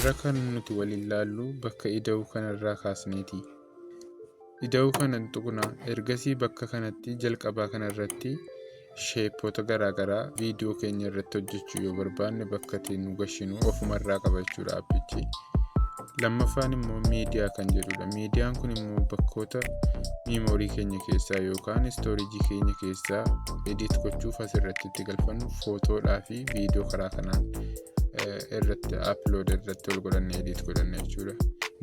Har'a kan nuti waliin laallu bakka ida'uu kanarraa kaasneeti. Ida'uu kana tuqna. Ergasii bakka kanatti jalqabaa kanarratti shapeoota garaagaraa viidiyoo keenya irratti hojjechuu yoo barbaanne bakka itti nu gashinu ofumarraa qaba jechuudha appichi. Lammaffaan immoo miidiyaa kan jedhudha. Miidiyaan kun immoo bakkoota memory keenya keessaa yookaan storage keenya keessaa edit gochuuf asirratti itti galfannu footoodhaa fi viidiyoo karaa kanaan irratti upload irratti ol godhanne edit godhanne jechuudha.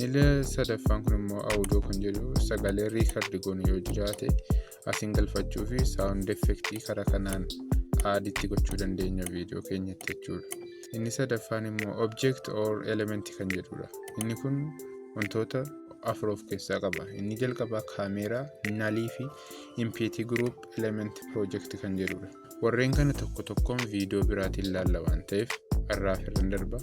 Inni sadaffaan kun immoo audio kan jedhu sagalee record goonu yoo jiraate asiin galfachuu fi sound effect karaa kanaan add gochuu dandeenya viidiyoo keenyatti jechuudha. Inni sadaffaan immoo object or element kan jedhudha. Inni kun wantoota afur of keessaa qaba. Inni jalqabaa kaameeraa, nullii fi empty group element project kan jedhudha. Warreen kana tokko tokkoon viidiyoo biraatiin ilaalla waan ta'eef har'aaf irra darba.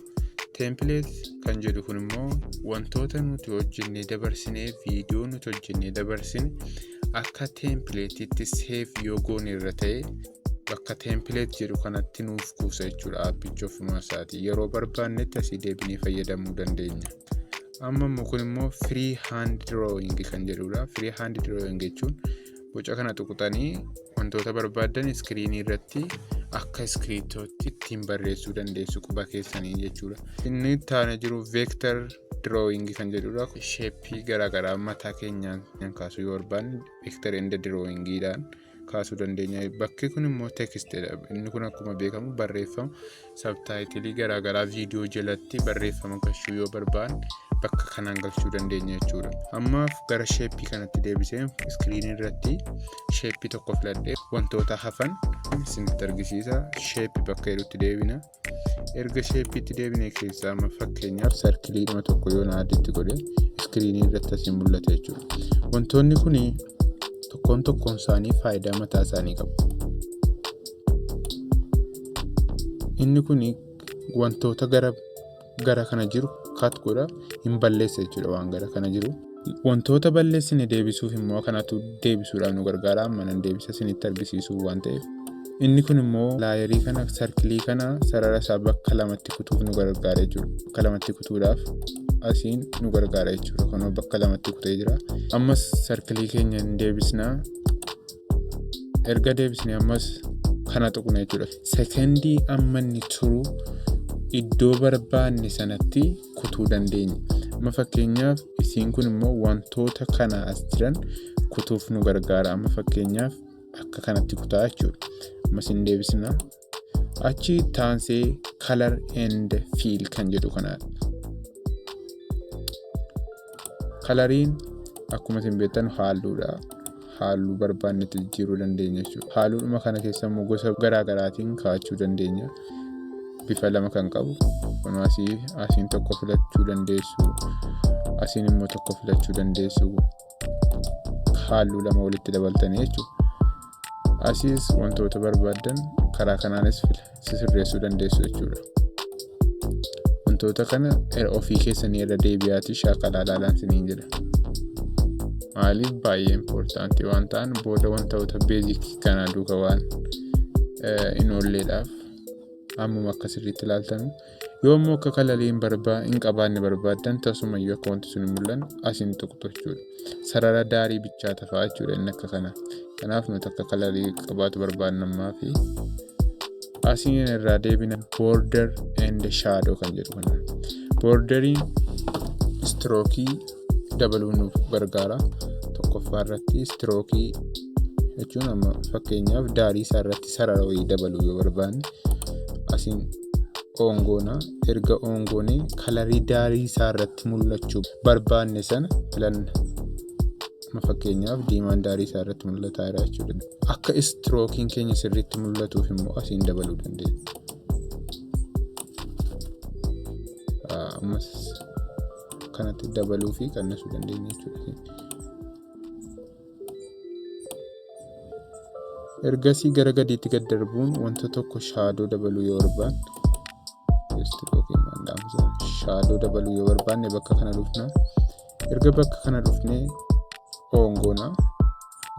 Template kan jedhu kun immoo wantoota nuti hojjennee dabarsinee viidiyoo nuti hojjennee dabarsine akka templateitti save yoo goone irra ta'e bakka template jedhu kanatti nuuf kuusa jechuudha appichi ofuma isaati. Yeroo barbaannetti asii deebinee fayyadamuu dandeenya. Amma immoo kun immoo free hand drawing kan jedhudha. Free hand drawing jechuun boca kana tuqxanii wantoota barbaaddan screenii irratti akka scriptootti ittiin barreessuu dandeessu quba keessanii jechuudha. Inni itti aanee jiru vector drawing kan jedhudha. Shapeii garaagaraa mataa keenyaan kaasuu yoo barbaanne vector and drawingiidhaan kaasuu dandeenya. Bakki kun immoo textidha. Inni kun akkuma beekamu barreeffama subtitleii garaagaraa viidiyoo jalatti barreeffama galchuu yoo barbaanne bakka kanaan galchuu dandeenya jechuudha. Ammaaf gara shapeii kanatti deebisee screenii irratti shapeii tokko filadhee wantoota hafan isinitti argisiisa. Shapeii bakka jedhutti deebina. Erga shapeiitti deebine keessaa amma fakkeenyaaf circleiidhuma tokko yoo na additti godhe screenii irratti asiin mul'ata jechuudha. Wantoonni kun tokkoon tokkoon isaanii faayidaa mataa isaanii qabu. Inni kun wantoota gara kana jiru cut godha, hin balleessa jechuudha waan gara kana jiru. Wantoota balleessine deebisuuf immoo kanatu deebisuudhaaf nu gargaara. Amma nan deebisa isinitti argisiisuu waan ta'eef. Inni kun immoo layerii kana, circleii kana sarara isaa bakka lamatti kutuuf nu gargaara jechuudha. Bakka lamatti kutuudhaaf asiin nu gargaara jechuudha. Kunoo bakka lamatti kutee jira. Ammas circleii keenya hin deebisnaa. Erga deebisnee ammas kana tuqna jechuudha. Sekendii amma inni turu iddoo barbaanne sanatti kutuu dandeenya. Amma fakkeenyaaf isiin kun immoo wantoota kana as jiran kutuuf nu gargaara. Amma fakkeenyaaf akka kanatti kutaa jechuudha. Ammas hin deebisna. Achi taansee color and fill kan jedhu kanaadha. Coloriin akkuma isin beektan halluudha. Halluu barbaannetti jijjiiruu dandeenya jechuudha. Halluudhuma kana keessa immoo gosa garaa garaatiin kaa'achuu dandeenya. Bifa lama kan qabu. Kun asiin tokko filachuu dandeessu. Asiin immoo tokko filachuu dandeessu. Halluu lama walitti dabaltanii jechuudha. Asiis wantoota barbaaddan karaa kanaanis sirreessuu dandeessu jechuudha. Wantoota kana ofii keessanii irra deebi'aatii shaakalaa ilaalaa isiniin jedha. Maaliif baay'ee importantii waan ta'an booda wantoota basicii kanaa duuka waan hin oolleedhaaf ammuma akka sirriitti ilaaltanu. Yoo immoo akka colorii hin qabaanne barbaaddan tasumayyuu akka wanti sun hin mul'anne asiin tuqxu jechuudha. Sarara daarii bichaa tafaa jechuudha inni akka kana. Kanaaf nuti akka colorii qabaatu barbaanna ammaa fi asiin irraa deebina border and shadow kan jedhu kana. Borderiin strokeii dabaluu nuuf gargaara. Tokkoffaa irratti strokeii jechuun amma fakkeenyaaf daarii isaa irratti sarara wayii dabaluu yoo barbaanne asiin oongoona. Erga oongoonee colorii daarii isaa irratti mul'achuu barbaanne sana filanna. Amma fakkeenyaaf diimaan daarii isaa irratti mul'ataa jira jechuudha. Akka strokeiin keenya sirriitti mul'atuuf immoo asiin dabaluu dandeenya. Ammas kanatti dabaluu fi qannasuu dandeenya jechuudha. Ergasii gara gadiitti gad darbuun wanta tokko shadow dabaluu yoo barbaanne, shadow dabaluu yoo barbaanne bakka kana dhufna. Erga bakka kana dhufnee oongoona.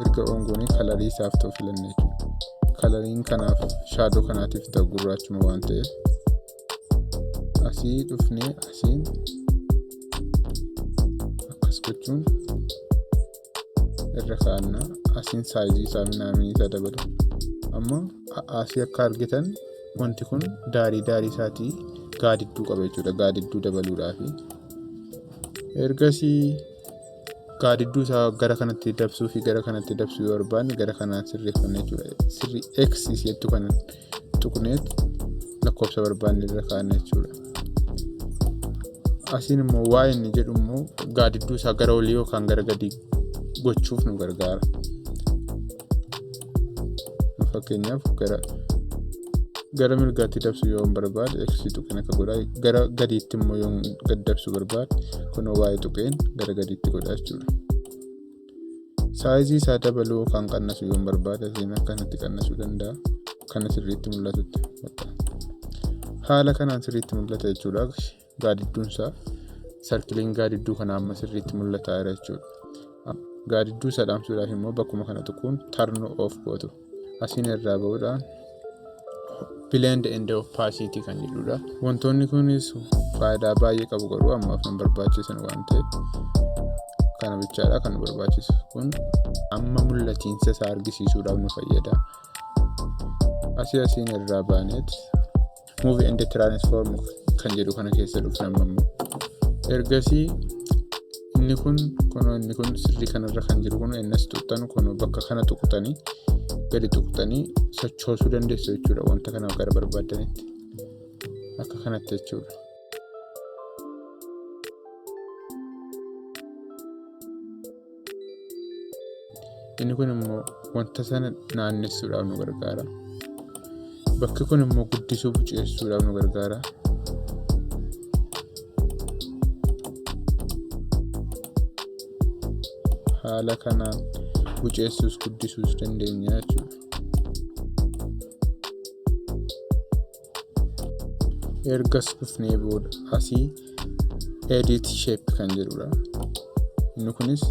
Erga oongoonee colorii isaaf ta'u filanna jechuudha. Coloriin kanaaf shadow kanaatiif ta'u gurraachuma waan ta'eef Asii dhufnee asiin akkas gochuun irra kaa'anna. Asiin sizeii isaa minaaminii isaa dabalu. Amma asii akka argitan wanti kun daarii daarii isaatii gaadidduu qaba jechuudha. Gaadidduu dabaluudhaafi. Ergasii gaadidduu isaa gara kanatti dabsuu fi gara kanatti dabsuu yoo barbaanne gara kanaan sirreeffanna jechuudha. Sirrii X isheettu kana tuqneet lakkoofsa barbaanne irra kaa'anna jechuudha. Asiin immoo waa inni jedhu immoo gaadidduu isaa gara olii yookaan gara gadii gochuuf nu gargaara. Fakkeenyaaf, gara mirgaatti dabsuu yoo barbaade X tuqeen akka godhaa, gara gadiitti immoo yoo gad dabsuu barbaade kunoo Y tuqeen gara gadiitti godhaa jechuudha. Sizeii isaa dabaluu yookaan qannasuu yoo barbaade asiin akkanatti qannasuu danda'a. Kana sirriitti mul'atutti. Haala kanaan sirriitti mul'ata jechuudha. Gaadidduun isaa, circleiin gaadidduu kana amma sirriitti mul'ataa jira jechuudha. Gaadidduu isaa dhaamsuudhaaf immoo bakkuma kana tuquun turn off gootu. Asiin irraa ba'uudhaan blend and opacity kan jedhudha. Wantoonni kunis faayidaa baay'ee qabu, garuu ammaaf nu barbaachisan waan ta'eef kana bichaadha kan nu barbaachisu. Kun amma mul'atiinsa isaa argisiisuudhaaf nu fayyada. Asii asiin irraa baaneet move and transform kan jedhu kana keessa dhufna amma immoo. Ergasii inni kun kunoo, inni kun sirrii kanarra kan jiru kun innas tuqxan, kunoo bakka kana tuqxanii gadi tuqxanii sochoosuu dandeessu jechuudha, wanta kana gara barbaaddanitti akka kanatti jechuudha. Inni kun immoo wanta sana naannessuudhaaf nu gargaara. Bakki kun immoo guddisuu, buceessuudhaaf nu gargaara. Haala kanaan buceessuus guddisuus dandeenya jechuudha. Ergas dhufnee booda asii edit shape kan jedhudha. Inni kunis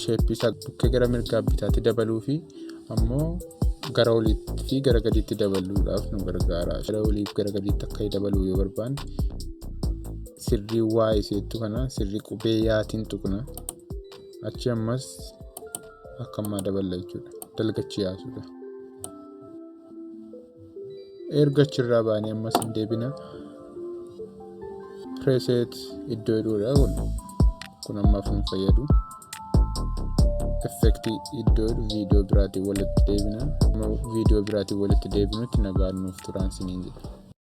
shapeii isaa bukkee gara mirgaa bitaatti dabaluu fi ammoo gara oliitti fi gara gadiitti dabaluudhaaf nu gargaara. Gara oliif gara gadiitti akka dabaluu yoo barbaanne sirrii waa iseettu kana sirrii qubee yaatiin tuqna. Achi ammas akka ammaa daballa jechuudha. Dalgachi yaasudha. Erga achirraa baanee ammas hin deebina. Preset iddoo jedhudha kun. Kun ammaaf nu fayyadu. Effectii iddoo jedhu viidiyoo biraatiin walitti deebina. Viidiyoo biraatiin walitti deebinutti nagaan nuuf turaan siniin jedha.